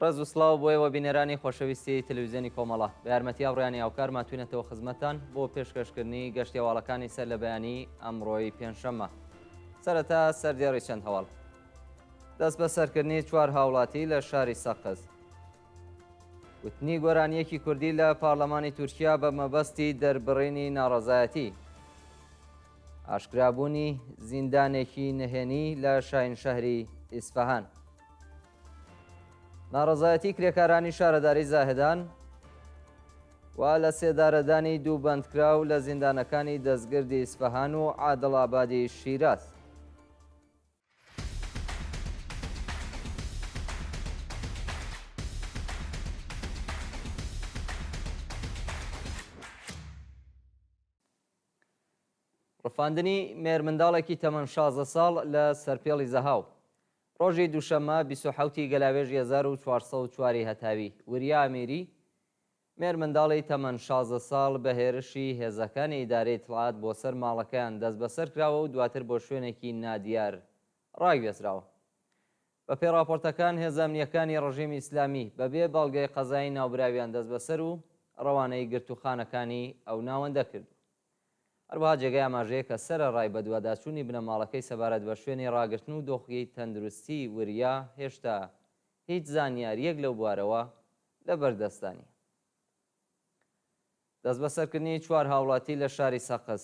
ڕێز و سڵاو بۆ ئێوە بینەرانی خۆشەویستی تەلەویزیۆنی کۆمەڵە. بە یارمەتی هاوڕێیانی هاوکار ماتوینەتەوە خزمەتتان بۆ پێشکەشکردنی گەشتیەواڵەکانی سەر لە بەیانی ئەمڕۆی پێنجشەممە. سەرەتا سەردێڕی چەند هەواڵ. دەست بەسەرکردنی چوار هاوڵاتی لە شاری سەقز. وتنی گۆرانییەکی کوردی لە پارلەمانی تورکیا بە مەبەستی دەربڕینی ناڕەزایەتی. ئاشکرابوونی زیندانێکی نهێنی لە شاهینشەهری ئیسفەهان. ناڕەزایەتی کرێکارانی شارەداری زاهدان و لە سێدارەدانی دوو بەندکراو لە زیندانەکانی دەستگردی ئیسفەهان و عادڵئابادی شیراز. ڕفاندنی مێرمنداڵێکی تەمەن 16 ساڵ لە سەرپێڵی زەهاو ڕۆژی دووشەممە 27 ی گەلاوێژی 1404 ی هەتاوی، وریا ئەمیری، مێرمنداڵی تەمەن 16 ساڵ بە هێرشی هێزەکانی ئیدارەی ئیتڵاعات بۆ سەر ماڵەکەیان دەستبەسەر کراوە و دواتر بۆ شوێنێکی نادیار ڕاگوێزراوە. بەپێی ڕاپۆرتەکان هێزە ئەمنییەکانی ڕژیمی ئیسلامی بە بێ بەڵگەی قەزایی ناوبراویان دەستبەسەر و ڕەوانەی گرتووخانەکانی ئەو ناوەندە کردووە. هەروەها جێگای ئاماژەیە کە سەرەڕای بەدواداچوونی بنەماڵەکەی سەبارەت بە شوێنی ڕاگرتن و دۆخی تەندروستیی وریا هێشتا هیچ زانیارییەک لەو بوارەوە لەبەردەستدا نییە. دەستبەسەرکردنی چوار هاوڵاتی لە شاری سەقز.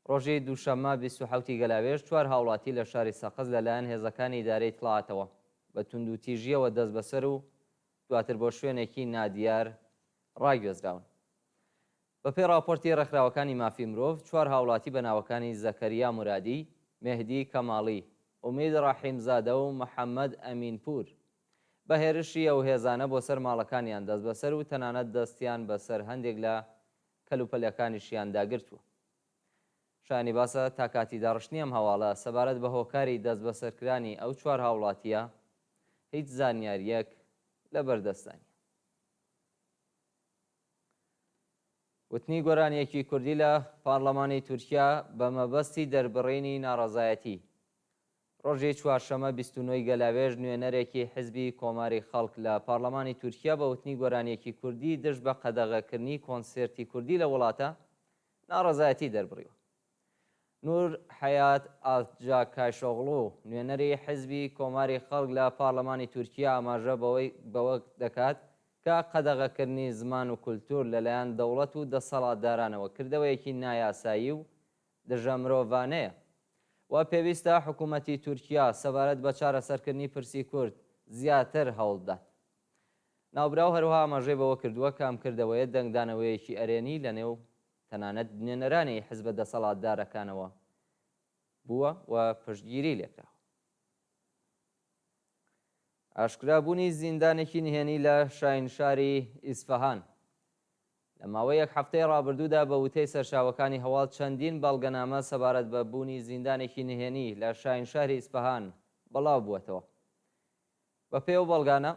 ڕۆژی دووشەممە 27 ی گەلاوێژ چوار هاوڵاتی لە شاری سەقز لەلایەن هێزەکانی ئیدارەی ئیتڵاعاتەوە بە توندوتیژییەوە دەستبەسەر و دواتر بۆ شوێنێکی نادیار ڕاگوێزراون. بەپێی ڕاپۆرتی ڕێکخراوەکانی مافی مرۆڤ، چوار هاوڵاتی بە ناوەکانی زەکەریا مورادی، مێهدی کەماڵی، ئومید ڕەحیمزادە و محەمەد ئەمینپوور بە هێرشی ئەو هێزانە بۆ سەر ماڵەکانیان دەستبەسەر و تەنانەت دەستیان بەسەر هەندێک لە کەلوپەلەکانیشیاندا گرتووە. شایانی باسە تا کاتی داڕشتنی ئەم هەواڵە سەبارەت بە هۆکاری دەستبەسەرکرانی ئەو چوار هاوڵاتییە هیچ زانیارییەک لەبەردەستدا نییە. وتنی گۆرانییەکی کوردی لە پارلەمانی تورکیا بە مەبەستی دەربڕینی ناڕەزایەتی. ڕۆژی چوارشەمە 29 ی گەلاوێژ نوێنەرێکی حزبی کۆماری خەڵک لە پارلەمانی تورکیا بە وتنی گۆرانییەکی کوردی دژ بە قەدەغەکردنی کۆنسێرتی کوردی لە وڵاتە ناڕەزایەتی دەربڕیوە. نور حەیات ئالتجاکایشۆغڵو، نوێنەری حزبی کۆماری خەڵک لە پارلەمانی تورکیا ئاماژە بەوەی بەوە دەکات کە قەدەغەکردنی زمان و کولتوور لەلایەن دەوڵەت و دەسەڵاتدارانەوە کردەوەیەکی نایاسایی و دژە مرۆڤانەیە و پێویستە حکوومەتی تورکیا سەبارەت بە چارەسەرکردنی پرسی کورد زیاتر هەوڵبدات. ناوبراو هەروەها ئاماژەی بەوە کردووە کە ئەم کردەوەیە دەنگدانەوەیەکی ئەرێنی لەنێو تەنانەت نوێنەرانی حزبە دەسەڵاتدارەکانەوە بووە و پشتگیری لێکراوە. ئاشکرابوونی زیندانێکی نهێنی لە شاهینشاری ئیسفەهان لە ماوەی یەک هەفتەی ڕابردوودا بە وتەی سەرچاوەکانی هەواڵ چەندین بەڵگەنامە سەبارەت بە بوونی زیندانێکی نهێنی لە شاهینشاری ئیسفەهان بڵاو بووەتەوە. بەپێی ئەو بەڵگانە،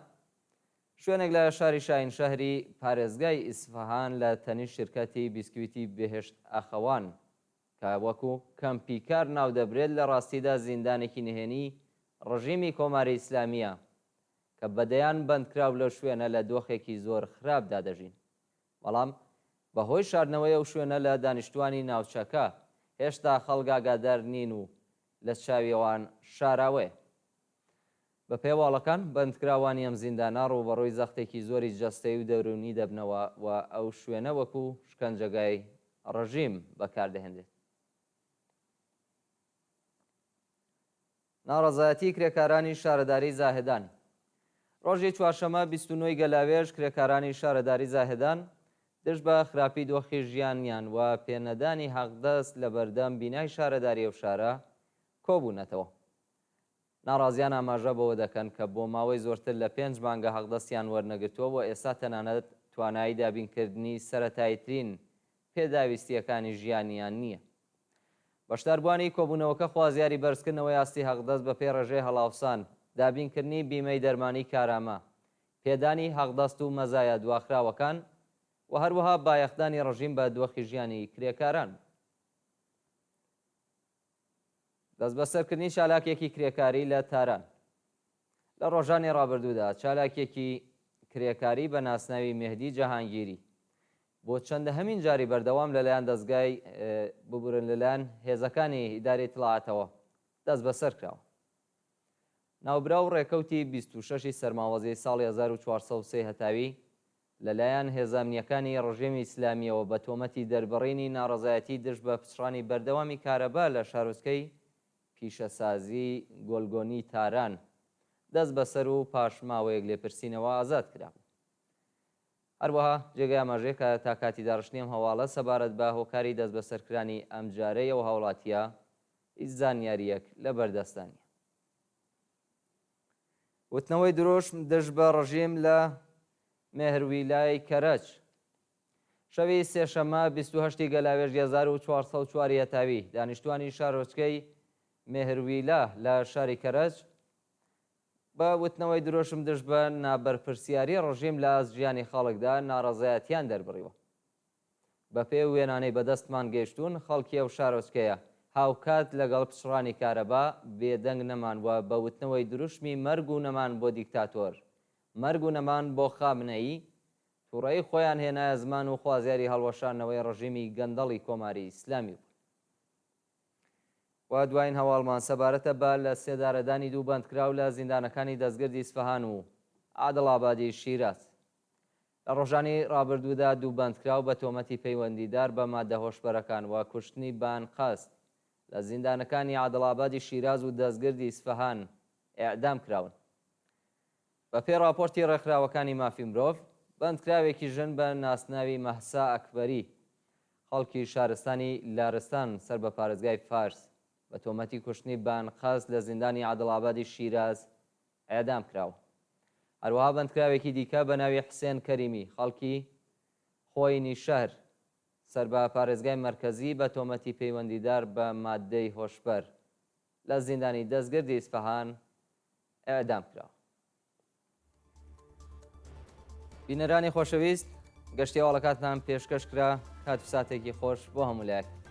شوێنێک لە شاری شاهینشەهری پارێزگای ئیسفەهان لە تەنیشت شیرکەتی بیسکویتی بێهشت ئەخەوان کە وەکوو کەمپی کار ناودەبرێت لە ڕاستیدا زیندانێکی نهێنی ڕژیمی کۆماری ئیسلامییە کە بە دەیان بەندکراو لەو شوێنە لە دۆخێکی زۆر خراپدا دەژین بەڵام بەهۆی شاردنەوەی ئەو شوێنە لە دانیشتووانی ناوچەکە هێشتا خەڵک ئاگادار نین و لە چاوی ئەوان شاراوەیە. بەپێی هەواڵەکان، بەندکراوانی ئەم زیندانە ڕووبەڕووی زەختێکی زۆری جەستەیی و دەروونی دەبنەوە و ئەو شوێنە وەکوو شکەنجەگای ڕژیم بەکاردەهێنرێت. ناڕەزایەتیی کرێکارانی شارەداریی زاهێدان ڕۆژی چوارشەممە 29 ی گەلاوێژ کرێکارانی شارەداری زاهێدان دژ بە خراپی دۆخی ژیانیان و پێنەدانی حەقدەست لەبەردەم بینای شارەداری ئەو شارە کۆبوونەتەوە. ناڕازیان ئاماژە بەوە دەکەن کە بۆ ماوەی زۆرتر لە پێنج مانگە حەقدەستیان وەرنەگرتووە و ئێستا تەنانەت توانایی دابینکردنی سەرەتاییترین پێداویستییەکانی ژیانیان نییە. بەشداربووانی کۆبوونەوەکە خوازیاری بەرزکردنەوەی ئاستی حەقدەست بەپێی ڕێژەی هەڵاوسان، دابینکردنی بیمەی دەرمانی کارامە، پێدانی حەقدەست و مەزایا دواخراوەکان و هەروەها بایەخدانی ڕژیم بە دۆخی ژیانی کرێکاران بوون. دەستبەسەرکردنی چالاکێکی کرێکاری لە تاران. لە ڕۆژانی ڕابردوودا چالاکێکی کرێکاری بە ناسناوی مێهدی جەهانگیری بۆ چەندەهەمین جاری بەردەوام لەلایەن دەزگای ببورن لەلایەن هێزەکانی ئیدارەی ئیتڵاعاتەوە دەستبەسەر کراوە. ناوبراو ڕێکەوتی 26 ی سەرماوەزی ساڵی 1403 هەتاوی لەلایەن هێزە ئەمنییەکانی ڕژێمی ئیسلامییەوە بە تۆمەتی دەربڕینی ناڕەزایەتی دژ بە پچڕانی بەردەوامی کارەبا لە شارۆچکەی پیشەسازیی گۆلگۆنی تاران دەستبەسەر و پاش ماوەیەک لێپرسینەوە ئازاد کرابوو. هەروەها جێگەی ئاماژەیە کە تا کاتی داڕشتنی ئەم هەواڵە سەبارەت بە هۆکاری دەستبەسەرکرانی ئەمجارەی ئەو هاوڵاتییە هیچ زانیارییەک لەبەردەستدا نییە. وتنەوەی دروشم دژ بە ڕژیم لە مێهرویلای کەرەج. شەوی سێشەممە 28 ی گەلاوێژی 1404 ی هەتاوی، دانیشتوانی شارۆچکەی مێهرویلا لە شاری کەرەج بە وتنەوەی دروشم دژ بە نابەرپرسیاری ڕژیم لە ئاست ژیانی خەڵکدا ناڕەزایەتیان دەربڕیوە. بەپێی ئەو وێنانەی بەدەستمان گەیشتوون، خەڵکی ئەو شارۆچکەیە هاوکات لەگەڵ پچڕانی کارەبا بێدەنگ نەمان و بە وتنەوەی دروشمی مەرگ و نەمان بۆ دیکتاتۆر، مەرگ و نەمان بۆ خامنەیی، توڕەیی خۆیان هێنایە زمان و خوازیاری هەڵوەشاندنەوەی ڕژیمی گەندەڵی کۆماری ئیسلامی بوون. و دوایین هەواڵمان سەبارەتە بە لە سێدارەدانی دوو بەندکراو لە زیندانەکانی دەستگردی ئیسفەهان و عادڵئابادی شیراز. لە ڕۆژانی ڕابردوودا دوو بەندکراو بە تۆمەتی پەیوەندیدار بە ماددە هۆشبەرەکان و کوشتنی بە ئەنقەست لە زیندانەکانی عادڵئابادی شیراز و دەستگردی ئیسفەهان ئێعدام کراون. بە پێی ڕاپۆرتی ڕێکخراوەکانی مافی مرۆڤ، بەندکراوێکی ژن بە ناسناوی مەهسا ئەکبەری خەڵکی شارستانی لارستان سەر بە پارێزگای فارس بە تۆمەتی کوشتنی بە ئەنقەست لە زیندانی عادڵئابادی شیراز ئێعدام کراوە. هەروەها بەندکراوێکی دیکە بە ناوی حسێن کەریمی خەڵکی خۆینی شەهر سەر بە پارێزگای مەرکەزی بە تۆمەتی پەیوەندیدار بە ماددەی هۆشبەر لە زیندانی دەستگردی ئیسفەهان ئێعدام کراوە. بینەرانی خۆشەویست گەشتی هەواڵەکاتان پێشکەش کرا کات و ساتێکی خۆش بۆ هەموو لایەک.